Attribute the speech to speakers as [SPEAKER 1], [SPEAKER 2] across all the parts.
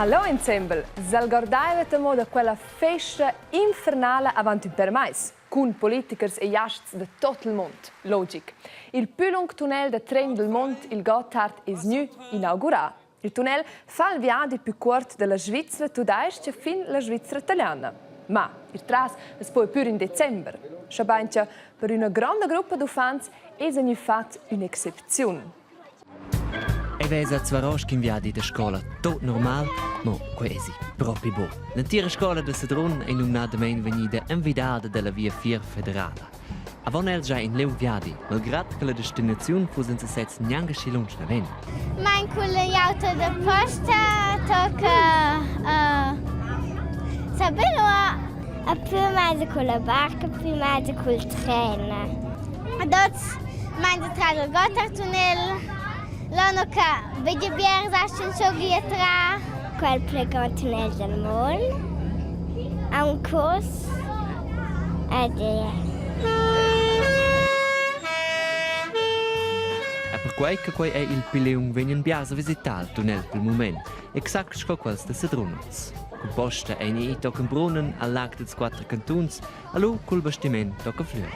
[SPEAKER 1] Hallo insembel! S'algordaivat amo da quella festa infernala avant ün per mais, cun politikers e giasts da tot il mond. Logic. Il pü lung tunnel da tren del mond, il Gotthard, es gnü inaugurà. Il tunnel fa il viadi pü cuort da la Svizra tudais-cha fin la Svizra taliana. Ma ir tras as po pür in december, schabain cha per üna gronda gruppa d'uffants esa gnü fat ün'excepziun.
[SPEAKER 2] Ei vesa zwar oz ch'in viadi da scola tot normal, mo quei esi propi bu. L'entira scola da Sedrun ei numnadamein vegnida envidada dalla Viafier federala. Avon els già in liung viadi, malgrad che la destinaziun fuss en sesez gnanca schi lunsch naven.
[SPEAKER 3] Mein cun l'auto da posta tocca uh, Sabino a più mezzo con la barca, più mezzo col tren. Dots mein tras il Gotthardtunnel, l'anno che vedi biars aschen schon tra. Quel pli grond tunnel del mondo. Ha un curs ed è
[SPEAKER 2] E perquei che quei ei il pli liung vegnan biars a visitar il tunnel pel mument, exact sco quels da Sedrun-Oz. Cumposta ein i tochen Brunnen al lag dels Quatter Cantuns, Allo cul bastiment tocca flur.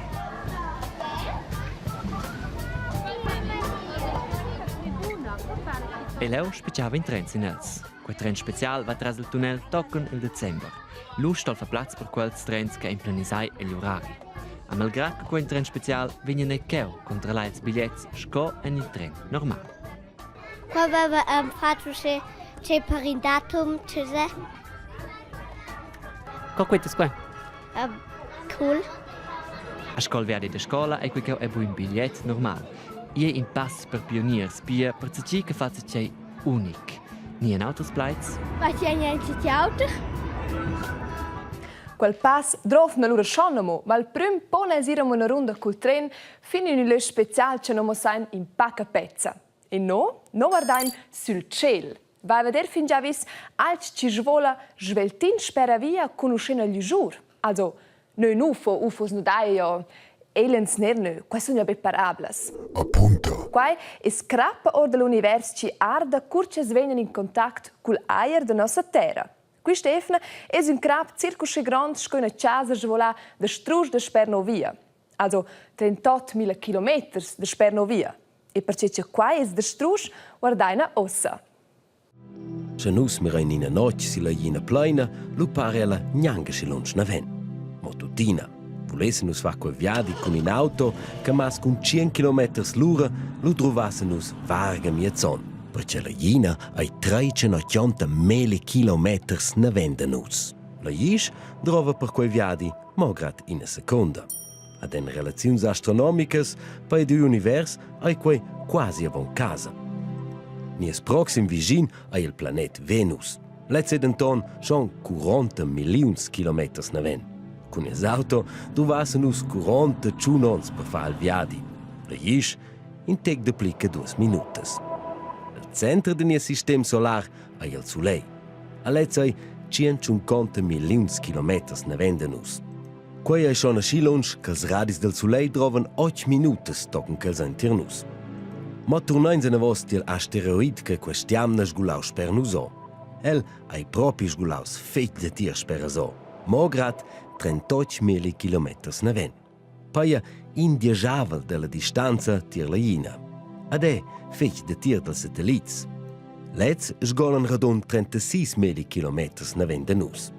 [SPEAKER 2] E leu spetgava in tren sin els. Quei tren special va tras il tunnel tochen il december. Lu sto fa plaz per quels trens che ein planisai egl urari. A malgrad che quei tren special vegnan ei cheu controllar ils bigliets sco en il tren normal.
[SPEAKER 3] Qua aveva fatg uschè che per in datum tge
[SPEAKER 2] Co quentas qua?
[SPEAKER 3] Cool.
[SPEAKER 2] A scola viadi da scola ei quei cheu è bu in bigliet normal. Ei in pass per pioniers, pia per tgi che fa tgei unic. Ni en auters plaids?
[SPEAKER 3] Ma ti hai auter?
[SPEAKER 1] Quel pass drov lura schon amo, ma il prüm pon els ir amo üna runda cul tren fin in ün lö special cha no mussain in paca pezza. E no, no guardain sül tschêl. Va a veder fingià vis alch chi svola sveltin speravia cun uschena glüschur. Also, nö nu ufo, ufos nu daja aliens ner nö, quai sun ja be parablas.
[SPEAKER 4] Appunto.
[SPEAKER 1] Quai es crappa or da l'univers chi arda cur ch'els vegnan in contact cul ajer da nossa terra. Quista eivna es ün crap circa usché grond sco üna chasa svolà da strusch dasper no via. Also 38.000 kilometers dasper no via. E perche cha quai es da strusch, guardaina uossa.
[SPEAKER 5] Sche nus mirein ina notg silla glina pleina, lu para ella gnanca schi lunsch naven. Mo tuttina, vulessen nus far quei viadi cun in auto che mass cun tschien kilometers l'ura, lu druvassen nus varga miez onn, perche la glina ei treitschenotgonta melli kilometers naven da nus. La glisch drova per quei viadi mo grad ina secunda. Ad en relaziuns astronomicas pei digl univers ei quei quasi avon casa. Nies proxim vischin ei il planet Venus. Lez ei denton schon 40 milliuns kilometers naven. Cun nies auto duvassen nus 41 onns per far il viadi. La glisch in tec de pli che duas minutas. El center de nies sistem solar ei il sulegl. A lez ei 150 milliuns kilometers naven da nus. Quei ei schon aschi lunsch ch'els radis del sulegl drovan otg minutas tochen ch'els ein tier nus. Ma turneins anavos tiel asteroid che quest'jamna sgulau sper nus o. El ei propi sgulaus fetg datier sper o, malgrad 38 kilometers naven. Peia in dieschavel della distanza tier la Ina. Ad è fetg datier dals satellits. Lez sgolan radund 36 milli kilometers naven da nus.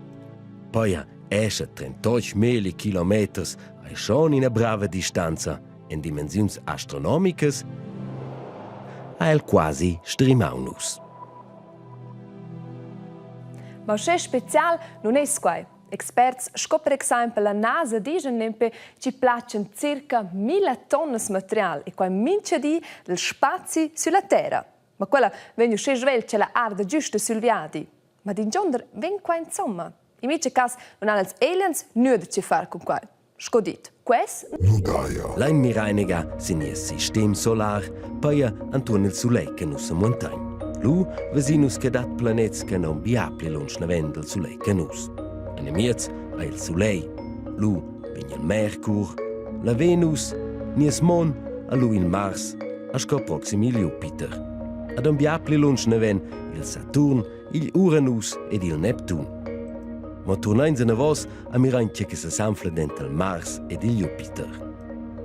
[SPEAKER 5] Peia escha 38 milli kilometers ei schon ina brava distanza en dimensiuns astronomicas ha el quasi strimau nus.
[SPEAKER 1] Ma uschè special nun es quai. Experts sco per exaimpel la NASA dischan nempe chi platschan circa milla tonnas material e quai mincha di dal spazi sülla terra. Ma quella vegn uschè svelt ch'ella arda güsta sül viadi. Ma d'ingionder vegn qua insomma? In mincha cas non han els aliens nüda che far cun quai. Sco dit, quest
[SPEAKER 4] Nu daja.
[SPEAKER 5] Lein mireiniga sin nies sistem solar, peia entuorn il sulegl che nus semuentein. Lu vesin nus che dat planets che non bia pli lunsch naven dal sulegl che nus. Enemiez ei il sulegl, lu vegn il Mercur, la Venus, nies Mon, a lu il Mars, a sco proxim il Jupiter. Ad un bia pli lunsch naven il Saturn. igl Uranus ed il Neptun. Ma turneins anavos a mirein tge che sesanfla denter il Mars ed il Jupiter.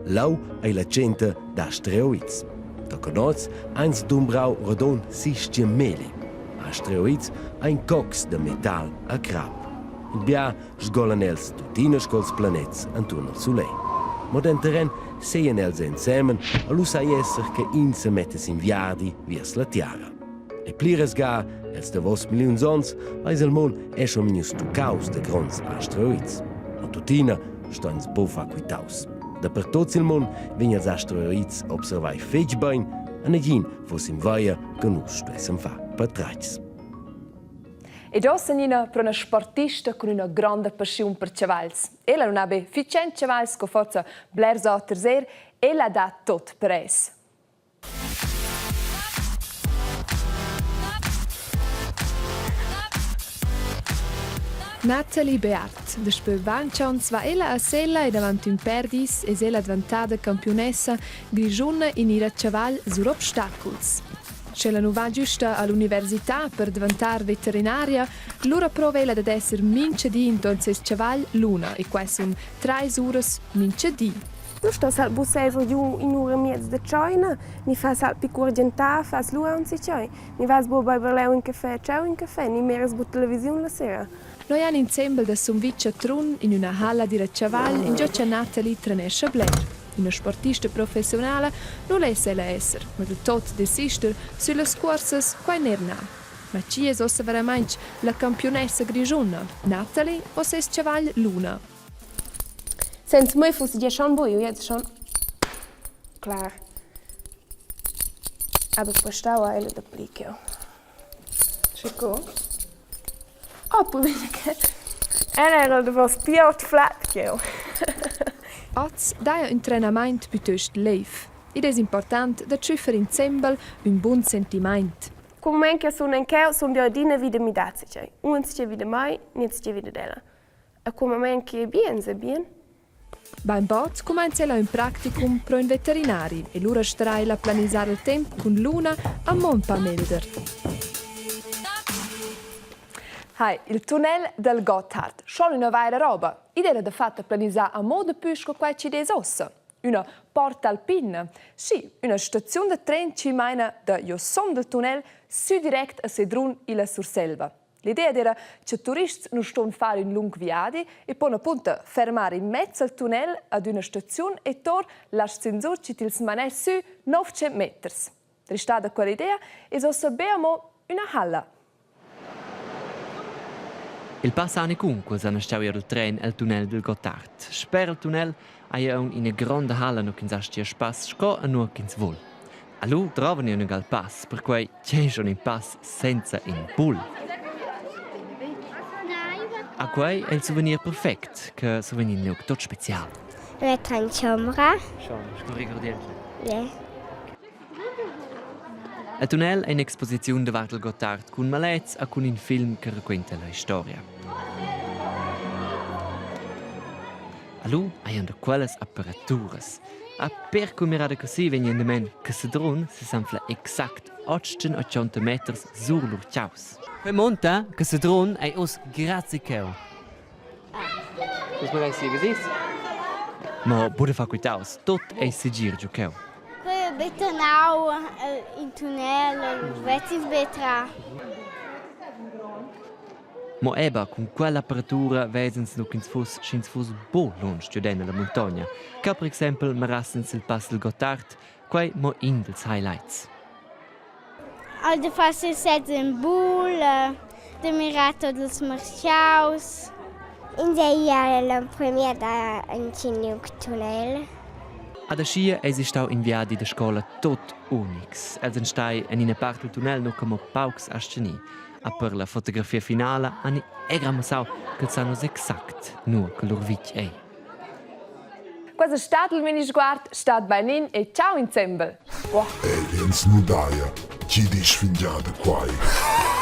[SPEAKER 5] Lau ei la tschenta d'asteroids. Tochen oz eins dumbrau rodon sis meli. Asteroids ein cocs da metal a crap. Il bia sgolan els tuttina sco'ls planets enturn il sulegl. Mo denteren seien els ensemen, lu sai esser che ins se mette sin viadi viers la tiara. E pliras ga, els davos milliuns onns, eis il mund è schon vegnius tuccaus da gronds asteroids. Ma tuttina sto ins buc far quitaus. Dapertut sil mund vegn els asteroids observai fetg bein, a negin fuss in vaia che nus stuessen far patratgs.
[SPEAKER 1] Ed ossa Nina pro üna sportista cun üna gronda paschiun per chavals. Ella nun ha be fich chavals sco forsa blers oters eir, ella dà tot per es. Natalie Bearth, daspö 20 ons va ella a sella e davant ün pêr dis es ella dvantada campiunessa grischuna in ir a chaval sur obstaculs. Sch'ella nu va güsta a l'università per dvantar veterinaria, lura prova ella dad esser mincha di intuorn seis chavagl Luna e quai sun trais uras mincha di.
[SPEAKER 4] Du stos halt buc saver giu in'ura miez da tscheina, ni fas halt pi curgentar, fas lu aunc tschei, ni vas buc a beiber leu in caffè, tscheu in caffè, ni miras buc televisiun la sera.
[SPEAKER 1] Noi han insembel da Sumvitg a Trun in üna halla d'ir a chaval ingio cha Natalie trenescha bler. Üna sportista professiunala nu less ella esser, ma da tot desister süllas cuorsas quai neir na. Ma chi es uossa veramaing la campiunessa grischuna, Natalie o seis chavagl Luna?
[SPEAKER 4] Senza mei fuss gia schon buiu, jetzt schon clar. Aber prestau ha ella dapli ch'jeu. Sche co? Oh, pulina che ella era il davos pli aut flad ch'jeu.
[SPEAKER 1] Oz daja ün trenamaint pütöst leiv. Id es important da tschüffer insembel ün bun sentimaint.
[SPEAKER 4] Cul mument che sun en cheu sun jeu adina vi da midar zatgei. Uns vi da mei, nies vi dad ella. E cul mument che è bien, se bien.
[SPEAKER 1] Bainbod cumainza ella ün practicum pro ün veterinari e lura starà ella a planisar il temp cun Luna a Monpa melder. Hai, il tunnel dal Gotthard. Schon üna vaira roba. Id era dafatta planisà amo dapü sco quai chi'd es uossa. Üna porta alpina. Schi, üna staziun da tren chi maina da giosom dal tunnel sü direct a Sedrun illa Surselva. L'idea era che turists nu ston far ün lung viadi e pon apunta fermar immez al tunnel ad üna staziun e tor l'ascensur chi tils maness sü 900 meters. Restada quell'idea es uossa be amo üna halla.
[SPEAKER 2] Il pass Anicun quels han astgau ir il tren el tunnel dil Gottard. Sper il tunnel hai aunc ina gronda halla nua ch'ins astga spass sco e nua ch'ins vul. A lu drovan ei aunc al pass, perquei ch'ei schon in pass senza in bul. A quei ei il souvenir perfect che survegn in liug tut special.
[SPEAKER 3] Mettere in chombra.
[SPEAKER 2] Schon, sco regurdientscha.
[SPEAKER 3] Yeah.
[SPEAKER 2] El tunnel ei in'exposiziun davart il Gottard cun maletgs e cun in film che raquenta la historia. A lu hajan da quellas apparaturas. A per cumirada così vegn endament che Sedrun sesanfla exact 880 meters sur lur chaus. Quei monta che Sedrun ei oz grazie cheu. Vus magari vesis? Mo buca far quitaus, tot ei segir giu cheu.
[SPEAKER 3] Quei è betonau in tunnel, vezzis betra.
[SPEAKER 2] Mo eba cun quell'apparatura vesens nu ch'ins fuss sch'ins fuss buc lunsch giudem la muntogna. Ca per exempel marassens il pass del Gottard, quei mo in dils highlights.
[SPEAKER 3] Al da far sez in bul, da mirar tut ils marcaus. Ins ei l'emprema da in liug tunnel.
[SPEAKER 2] Ad aschia eisi stau in viadi da scola tot unics. Els ein stai en ina part dil tunnel nu che mo paucs astgeni. A per la fotografia finala han era mussau ch'els san uss exact nua che lur vitg ei.
[SPEAKER 1] Questa stat il Minisguard, stat bainin e ciao insembel.
[SPEAKER 6] Ed ins nu daja chi disch fingià da quai.